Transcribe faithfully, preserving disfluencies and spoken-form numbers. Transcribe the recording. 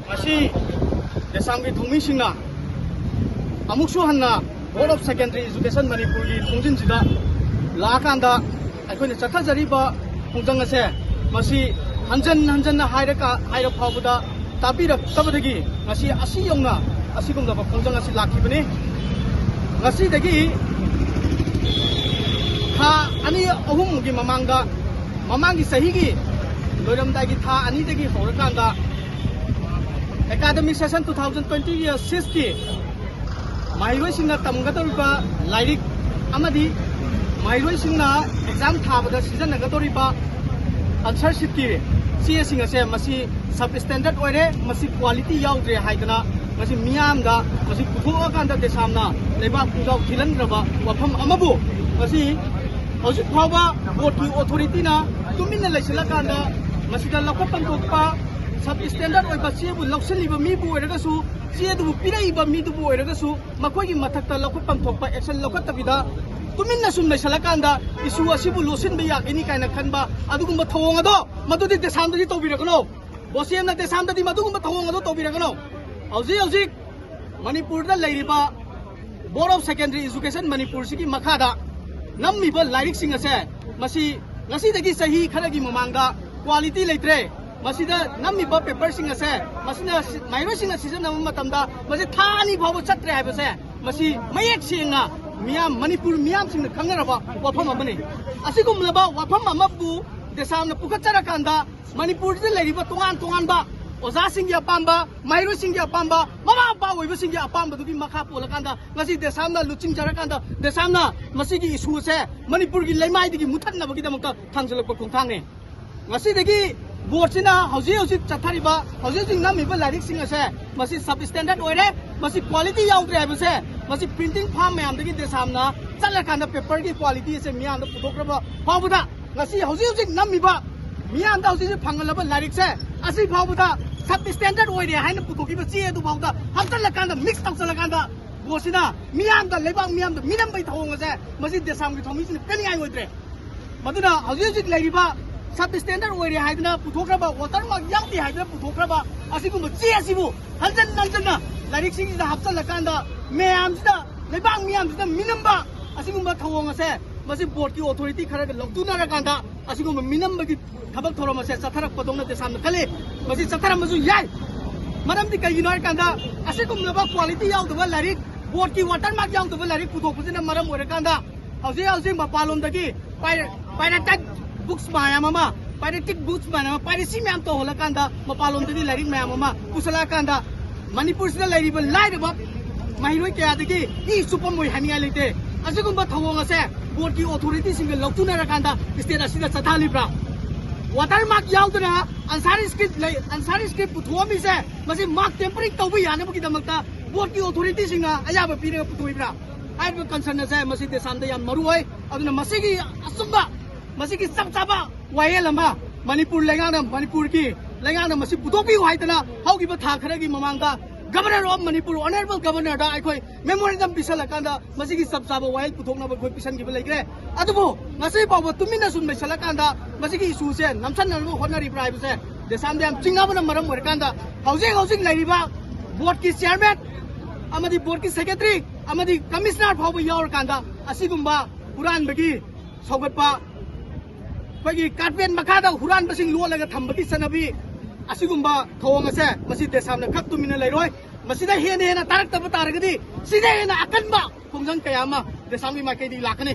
ꯉꯁꯤ ꯗꯦꯁꯥꯝꯒꯤ ꯊꯧꯃꯤꯁꯤꯡꯅ ꯑꯃꯨꯛꯁꯨ ꯍꯟꯅ Board of Secondary Education ꯃꯅꯤꯄꯨꯔꯒꯤ ꯊꯣꯡꯖꯤꯟꯁꯤꯗ ꯂꯥꯛꯑꯀꯥꯟꯗ ꯑꯩꯈꯣꯏꯅ ꯆꯠꯊꯖꯔꯤꯕ ꯈꯣꯡꯖꯪ ꯑꯁꯦ ꯃꯁꯤ ꯍꯟꯖꯟ ꯍꯟꯖꯟꯅ ꯍꯥꯏꯔꯀ ꯍꯥꯏꯔ ꯐꯥꯎꯕꯗ ꯇꯥꯕꯤꯔꯛꯇꯕꯗꯒꯤ ꯉꯁꯤ ꯑꯁꯤ ꯌꯧꯅ ꯑꯁꯤꯒꯨꯝꯂꯕ ꯈꯣꯡꯖꯪ ꯑꯁꯤ ꯂꯥꯛꯈꯤꯕꯅꯤ꯫ ꯉꯁꯤꯗꯒꯤ ꯊꯥ ꯑꯅꯤ ꯑꯍꯨꯝꯒꯤ ꯃꯃꯥꯡꯗ, ꯃꯃꯥꯡꯒꯤ ꯆꯍꯤꯒꯤ ꯂꯣꯏꯔꯝꯗꯥꯏꯒꯤ ꯊꯥ ꯑꯅꯤꯗꯒꯤ ꯍꯧꯔꯀꯥꯟꯗ academic session two thousand twenty year sixꯀꯤ ꯃꯍꯩꯔꯣꯏꯁꯤꯡꯅ ꯇꯝꯒꯗꯧꯔꯤꯕ ꯂꯥꯏꯔꯤꯛ ꯑꯃꯗꯤ ꯃꯍꯩꯔꯣꯏꯁꯤꯡꯅ exam ꯊꯥꯕꯗ ꯁꯤꯖꯤꯟꯅꯒꯗꯧꯔꯤꯕ answer sheetꯀꯤ ꯆꯦꯁꯤꯡ ꯑꯁꯦ ꯃꯁꯤ sub standard ꯑꯣꯏꯔꯦ, ꯃꯁꯤ quality ꯌꯥꯎꯗ꯭ꯔꯦ ꯍꯥꯏꯗꯅ ꯃꯁꯤ ꯃꯤꯌꯥꯝꯗ ꯃꯁꯤ ꯄꯨꯊꯣꯛꯑꯀꯥꯟꯗ ꯗꯦꯁꯥꯝꯅ ꯂꯩꯕꯥꯛ ꯄꯨꯡꯖꯥꯎ ꯊꯤꯜꯍꯟꯈ꯭ꯔꯕ ꯋꯥꯐꯝ ꯑꯃꯕꯨ ꯉꯁꯤ ꯍꯧꯖꯤꯛ ꯐꯥꯎꯕ boardꯀꯤ authorityꯅ ꯇꯨꯃꯤꯟꯅ ꯂꯩꯁꯤꯜꯂꯀꯥꯟꯗ ꯃꯁꯤꯗ ꯂꯧꯈꯠꯐꯝ ꯊꯣꯛꯄ sub standard ꯑꯣꯏꯕ ꯆꯦꯕꯨ ꯂꯧꯁꯤꯜꯂꯤꯕ ꯃꯤꯕꯨ ꯑꯣꯏꯔꯒꯁꯨ, ꯆꯦ ꯑꯗꯨꯕꯨ ꯄꯤꯔꯛꯏꯕ ꯃꯤꯗꯨꯕꯨ ꯑꯣꯏꯔꯒꯁꯨ ꯃꯈꯣꯏꯒꯤ ꯃꯊꯛꯇ ꯂꯧꯈꯠꯐꯝ ꯊꯣꯛꯄ action ꯂꯧꯈꯠꯇꯕꯤꯗ ꯇꯨꯃꯤꯟꯅ ꯁꯨꯝ ꯂꯩꯁꯜꯂꯀꯥꯟꯗ issue ꯑꯁꯤꯕꯨ ꯂꯣꯠꯁꯤꯟꯕ ꯌꯥꯒꯅꯤ ꯀꯥꯏꯅ ꯈꯟꯕ ꯑꯗꯨꯒꯨꯝꯕ ꯊꯧꯑꯣꯡ ꯑꯗꯣ ꯃꯗꯨꯗꯤ ꯗꯦꯁꯥꯝꯗꯗꯤ ꯇꯧꯕꯤꯔꯛꯀꯅꯣ꯫ ꯕꯣꯁꯦꯝꯅ ꯗꯦꯁꯥꯝꯗꯗꯤ ꯃꯗꯨꯒꯨꯝꯕ ꯊꯧꯑꯣꯡ ꯑꯗꯣ ꯇꯧꯕꯤꯔꯛꯀꯅꯣ꯫ ꯍꯧꯖꯤꯛ ꯍꯧꯖꯤꯛ ꯃꯅꯤꯄꯨꯔꯗ ꯂꯩꯔꯤꯕ Board of Secondary Education ꯃꯅꯤꯄꯨꯔꯁꯤꯒꯤ ꯃꯈꯥꯗ ꯅꯝꯃꯤꯕ ꯂꯥꯏꯔꯤꯛꯁꯤꯡ ꯑꯁꯦ ꯃꯁꯤ ꯉꯁꯤꯗꯒꯤ ꯆꯍꯤ ꯈꯔꯒꯤ ꯃꯃꯥꯡꯗ quality ꯂꯩꯇ꯭ꯔꯦ꯫ ꯃꯁꯤꯗ ꯅꯝꯃꯤꯕ paperꯁꯤꯡ ꯑꯁꯦ ꯃꯁꯤꯅ ꯁꯤ-, ꯃꯍꯩꯔꯣꯏꯁꯤꯡꯅ ꯁꯤꯖꯤꯟꯅꯕ ꯃꯇꯝꯗ ꯃꯁꯤ ꯊꯥ ꯑꯅꯤ ꯐꯥꯎꯕ ꯆꯠꯇ꯭ꯔꯦ ꯍꯥꯏꯕꯁꯦ ꯃꯁꯤ ꯃꯌꯦꯛ ꯁꯦꯡꯅ ꯃꯤꯌꯥꯝ, ꯃꯅꯤꯄꯨꯔ ꯃꯤꯌꯥꯝꯁꯤꯡꯅ ꯈꯪꯅꯔꯕ ꯋꯥꯐꯝ ꯑꯃꯅꯤ꯫ ꯑꯁꯤꯒꯨꯝꯂꯕ ꯋꯥꯐꯝ ꯑꯃꯕꯨ ꯗꯦꯁꯥꯝꯅ ꯄꯨꯈꯠꯆꯔꯀꯥꯟꯗ ꯃꯅꯤꯄꯨꯔꯁꯤꯗ ꯂꯩꯔꯤꯕ ꯇꯣꯉꯥꯟ ꯇꯣꯉꯥꯟꯕ ꯑꯣꯖꯥꯁꯤꯡꯒꯤ ꯑꯄꯥꯝꯕ, ꯃꯍꯩꯔꯣꯏꯁꯤꯡꯒꯤ ꯑꯄꯥꯝꯕ, ꯃꯃꯥ ꯃꯄꯥ ꯑꯣꯏꯕꯁꯤꯡꯒꯤ ꯑꯄꯥꯝꯕꯗꯨꯒꯤ ꯃꯈꯥ ꯄꯣꯜꯂꯀꯥꯟꯗ ꯉꯁꯤ ꯗꯦꯁꯥꯝꯅ ꯂꯨꯆꯤꯡꯖꯔꯀꯥꯟꯗ ꯗꯦꯁꯥꯝꯅ ꯃꯁꯤꯒꯤ issue ꯑꯁꯦ ꯃꯅꯤꯄꯨꯔꯒꯤ ꯂꯩꯃꯥꯏꯗꯒꯤ ꯃꯨꯊꯠꯅꯕꯒꯤꯗꯃꯛꯇ ꯊꯥꯡꯖꯜꯂꯛꯄ ꯈꯣꯡꯊꯥꯡꯅꯤ꯫ ꯉꯁꯤꯗꯒꯤ boardꯁꯤꯅ ꯍꯧꯖꯤꯛ ꯍꯧꯖꯤꯛ ꯆꯠꯊꯔꯤꯕ, ꯍꯧꯖꯤꯛ ꯍꯧꯖꯤꯛ ꯅꯝꯃꯤꯕ ꯂꯥꯏꯔꯤꯛꯁꯤꯡ ꯑꯁꯦ ꯃꯁꯤ sub standard ꯑꯣꯏꯔꯦ, ꯃꯁꯤ quality ꯌꯥꯎꯗ꯭ꯔꯦ ꯍꯥꯏꯕꯁꯦ ꯃꯁꯤ printing farm ꯃꯌꯥꯝꯗꯒꯤ ꯗꯦꯁꯥꯝꯅ ꯆꯠꯂꯀꯥꯟꯗ paperꯒꯤ quality ꯑꯁꯦ ꯃꯤꯌꯥꯝꯗ ꯄꯨꯊꯣꯛꯈ꯭ꯔꯕ ꯐꯥꯎꯕꯗ ꯉꯁꯤ ꯍꯧꯖꯤꯛ ꯍꯧꯖꯤꯛ ꯅꯝꯃꯤꯕ ꯃꯤꯌꯥꯝꯗ ꯍꯧꯖꯤꯛ ꯍꯧꯖꯤꯛ ꯐꯪꯍꯜꯂꯕ ꯂꯥꯏꯔꯤꯛꯁꯦ ꯑꯁꯤ ꯐꯥꯎꯕꯗ sub standard ꯑꯣꯏꯔꯦ ꯍꯥꯏꯅ ꯄꯨꯊꯣꯛꯈꯤꯕ ꯆꯦ ꯑꯗꯨ ꯐꯥꯎꯗ ꯍꯥꯞꯆꯜꯂꯀꯥꯟꯗ mix ꯇꯧꯁꯜꯂꯀꯥꯟꯗ ꯕꯣꯁꯁꯤꯅ ꯃꯤꯌꯥꯝꯗ, ꯂꯩꯕꯥꯛ ꯃꯤꯌꯥꯝꯗ ꯃꯤꯅꯝꯕꯒꯤ ꯊꯧꯑꯣꯡ ꯑꯁꯦ ꯃꯁꯤ ꯗꯦꯁꯥꯝꯒꯤ ꯊꯧꯃꯤꯁꯤꯅ ꯄꯦꯟꯅꯤꯡꯉꯥꯏ ꯑꯣꯏꯗ꯭ꯔꯦ꯫ ꯃꯗꯨꯅ ꯍꯧꯖꯤꯛ ꯍꯧꯖꯤꯛ ꯂꯩꯔꯤꯕ ꯁꯕ ꯁ꯭ꯇꯦꯟꯗꯔꯗ ꯑꯣꯏꯔꯦ ꯍꯥꯏꯗꯅ ꯄꯨꯊꯣꯛꯈ꯭ꯔꯕ, ꯋꯥꯇꯔ ꯃꯥꯔꯛ ꯌꯥꯎꯗꯦ ꯍꯥꯏꯗꯅ ꯄꯨꯊꯣꯛꯈ꯭ꯔꯕ ꯑꯁꯤꯒꯨꯝꯕ ꯆꯦ ꯑꯁꯤꯕꯨ ꯍꯟꯖꯟ ꯍꯟꯖꯟꯅ ꯂꯥꯏꯔꯤꯛꯁꯤꯡꯁꯤꯗ ꯍꯥꯞꯆꯜꯂꯀꯥꯟꯗ ꯃꯌꯥꯝꯁꯤꯗ, ꯂꯩꯕꯥꯛ ꯃꯤꯌꯥꯝꯁꯤꯗ ꯃꯤꯅꯝꯕ ꯑꯁꯤꯒꯨꯝꯕ ꯊꯧꯑꯣꯡ ꯑꯁꯦ ꯃꯁꯤ ꯕꯣꯔꯗꯀꯤ ꯑꯣꯊꯣꯔꯤꯇꯤ ꯈꯔꯒ ꯂꯧꯇꯨꯅꯔꯀꯥꯟꯗ ꯑꯁꯤꯒꯨꯝꯕ ꯃꯤꯅꯝꯕꯒꯤ ꯊꯕꯛ ꯊꯧꯔꯝ ꯑꯁꯦ ꯆꯠꯊꯔꯛꯄꯗꯧꯅ ꯗꯦꯁꯥꯝꯅ ꯈꯜꯂꯤ꯫ ꯃꯁꯤ ꯆꯠꯊꯔꯝꯕꯁꯨ ꯌꯥꯏ꯫ ꯃꯔꯝꯗꯤ ꯀꯩꯒꯤꯅꯣ ꯍꯥꯏꯔꯀꯥꯟꯗ ꯑꯁꯤꯒꯨꯝꯂꯕ ꯀ꯭ꯋꯥꯂꯤꯇꯤ ꯌꯥꯎꯗꯕ ꯂꯥꯏꯔꯤꯛ, ꯕꯣꯔꯗꯀꯤ ꯋꯥꯇꯔ ꯃꯥꯔꯛ ꯌꯥꯎꯗꯕ ꯂꯥꯏꯔꯤꯛ ꯄꯨꯊꯣꯛꯄꯁꯤꯅ ꯃꯔꯝ ꯑꯣꯏꯔꯀꯥꯟꯗ ꯍꯧꯖꯤꯛ ꯍꯧꯖꯤꯛ ꯃꯄꯥꯟꯂꯣꯝꯗꯒꯤ ꯄꯥꯏꯔꯦꯇꯦꯗ ꯕꯨꯛꯁ ꯃꯌꯥꯝ ꯑꯃ, ꯄꯥꯏꯔꯦꯇꯦꯗ ꯕꯨꯛꯁ ꯃꯌꯥꯝ ꯑꯃ, ꯄꯥꯏꯔꯦꯁꯤ ꯃꯌꯥꯝ ꯇꯧꯍꯜꯂꯀꯥꯟꯗ ꯃꯄꯥꯟꯂꯣꯝꯗꯒꯤ ꯂꯥꯏꯔꯤꯛ ꯃꯌꯥꯝ ꯑꯃ ꯄꯨꯁꯜꯂꯛꯑꯀꯥꯟꯗ ꯃꯅꯤꯄꯨꯔꯁꯤꯗ ꯂꯩꯔꯤꯕ ꯂꯥꯏꯔꯕ ꯃꯍꯩꯔꯣꯏ ꯀꯌꯥꯗꯒꯤ ꯏ ꯆꯨꯞꯄꯝꯃꯣꯏ ꯍꯥꯏꯅꯤꯡꯉꯥꯏ ꯂꯩꯇꯦ꯫ ꯑꯁꯤꯒꯨꯝꯕ ꯊꯧꯑꯣꯡ ꯑꯁꯦ ꯕꯣꯔꯗꯀꯤ ꯑꯣꯊꯣꯔꯤꯇꯤꯁꯤꯡꯒ ꯂꯧꯇꯨꯅꯔꯀꯥꯟꯗ ꯁ꯭ꯇꯦꯠ ꯑꯁꯤꯗ ꯆꯠꯊꯍꯜꯂꯤꯕ꯭ꯔꯥ? ꯋꯥꯇꯔ ꯃꯥꯔꯛ ꯌꯥꯎꯗꯅ ꯑꯟꯁꯥꯔ ꯁ꯭ꯀ꯭ꯔꯤꯞ ꯂꯩ, ꯑꯟꯁꯥꯔ ꯁ꯭ꯀ꯭ꯔꯤꯞ ꯄꯨꯊꯣꯛꯑꯝꯃꯤꯁꯦ ꯃꯁꯤ ꯃꯥꯔꯛ ꯇꯦꯝꯄꯔꯤꯡ ꯇꯧꯕ ꯌꯥꯅꯕꯒꯤꯗꯃꯛꯇ ꯕꯣꯔꯗꯀꯤ ꯑꯣꯊꯣꯔꯤꯇꯤꯁꯤꯡꯅ ꯑꯌꯥꯕ ꯄꯤꯔꯒ ꯄꯨꯊꯣꯛꯏꯕ꯭ꯔꯥ? ꯍꯥꯏꯔꯤꯕ ꯀꯟꯁꯔꯟ ꯑꯁꯦ ꯃꯁꯤ ꯗꯦꯁꯥꯝꯗ ꯌꯥꯝ ꯃꯔꯨ ꯑꯣꯏ꯫ ꯑꯗꯨꯅ ꯃꯁꯤꯒꯤ ꯑꯆꯨꯝꯕ, ꯃꯁꯤꯒꯤ ꯆꯞ ꯆꯥꯕ ꯋꯥꯌꯦꯜ ꯑꯃ ꯃꯅꯤꯄꯨꯔ ꯂꯩꯉꯥꯛꯅ, ꯃꯅꯤꯄꯨꯔꯒꯤ ꯂꯩꯉꯥꯛꯅ ꯃꯁꯤ ꯄꯨꯊꯣꯛꯄꯤꯌꯨ ꯍꯥꯏꯗꯅ ꯍꯧꯈꯤꯕ ꯊꯥ ꯈꯔꯒꯤ ꯃꯃꯥꯡꯗ Governor of Manipur, Honorable Governorꯗ ꯑꯩꯈꯣꯏ memorandum ꯄꯤꯁꯜꯂꯀꯥꯟꯗ ꯃꯁꯤꯒꯤ ꯆꯞ ꯆꯥꯕ ꯋꯥꯌꯦꯜ ꯄꯨꯊꯣꯛꯅꯕ ꯑꯩꯈꯣꯏ ꯄꯤꯁꯟꯈꯤꯕ ꯂꯩꯈ꯭ꯔꯦ꯫ ꯑꯗꯨꯕꯨ ꯉꯁꯤ ꯐꯥꯎꯕ ꯇꯨꯃꯤꯟꯅ ꯁꯨꯝ ꯂꯩꯁꯜꯂꯀꯥꯟꯗ ꯃꯁꯤꯒꯤ ꯏꯁꯨꯁꯦ ꯅꯝꯁꯟꯅꯅꯕ ꯍꯣꯠꯅꯔꯤꯕ꯭ꯔꯥ ꯍꯥꯏꯕꯁꯦ ꯗꯦꯁꯥꯝꯗ ꯌꯥꯝ ꯆꯤꯡꯅꯕꯅ ꯃꯔꯝ ꯑꯣꯏꯔꯀꯥꯟꯗ ꯍꯧꯖꯤꯛ ꯍꯧꯖꯤꯛ ꯂꯩꯔꯤꯕ ꯕꯣꯔꯗꯀꯤ ꯆꯤꯌꯔꯃꯦꯟ ꯑꯃꯗꯤ ꯕꯣꯔꯗꯀꯤ ꯁꯦꯀ꯭ꯔꯦꯇꯔꯤ ꯑꯃꯗꯤ ꯀꯃꯤꯁꯅꯔ ꯐꯥꯎꯕ ꯌꯥꯎꯔꯀꯥꯟꯗ ꯑꯁꯤꯒꯨꯝꯕ ꯍꯨꯔꯥꯟꯕꯒꯤ ꯁꯧꯒꯠꯄ, ꯑꯩꯈꯣꯏꯒꯤ ꯀꯥꯔꯄꯦꯠ ꯃꯈꯥꯗ ꯍꯨꯔꯥꯟꯕꯁꯤꯡ ꯂꯣꯠꯂꯒ ꯊꯝꯕꯒꯤ ꯆꯠꯅꯕꯤ, ꯑꯁꯤꯒꯨꯝꯕ ꯊꯧꯑꯣꯡ ꯑꯁꯦ ꯃꯁꯤ ꯗꯦꯁꯥꯝꯅ ꯈꯛ ꯇꯨꯃꯤꯟꯅ ꯂꯩꯔꯣꯏ꯫ ꯃꯁꯤꯗ ꯍꯦꯟꯅ ꯍꯦꯟꯅ ꯇꯥꯔꯛꯇꯕ ꯇꯥꯔꯒꯗꯤ ꯁꯤꯗ ꯍꯦꯟꯅ ꯑꯀꯟꯕ ꯈꯣꯡꯖꯪ ꯀꯌꯥ ꯑꯃ ꯗꯦꯁꯥꯝꯒꯤ ꯃꯥꯏꯀꯩꯗꯒꯤ ꯂꯥꯛꯀꯅꯤ꯫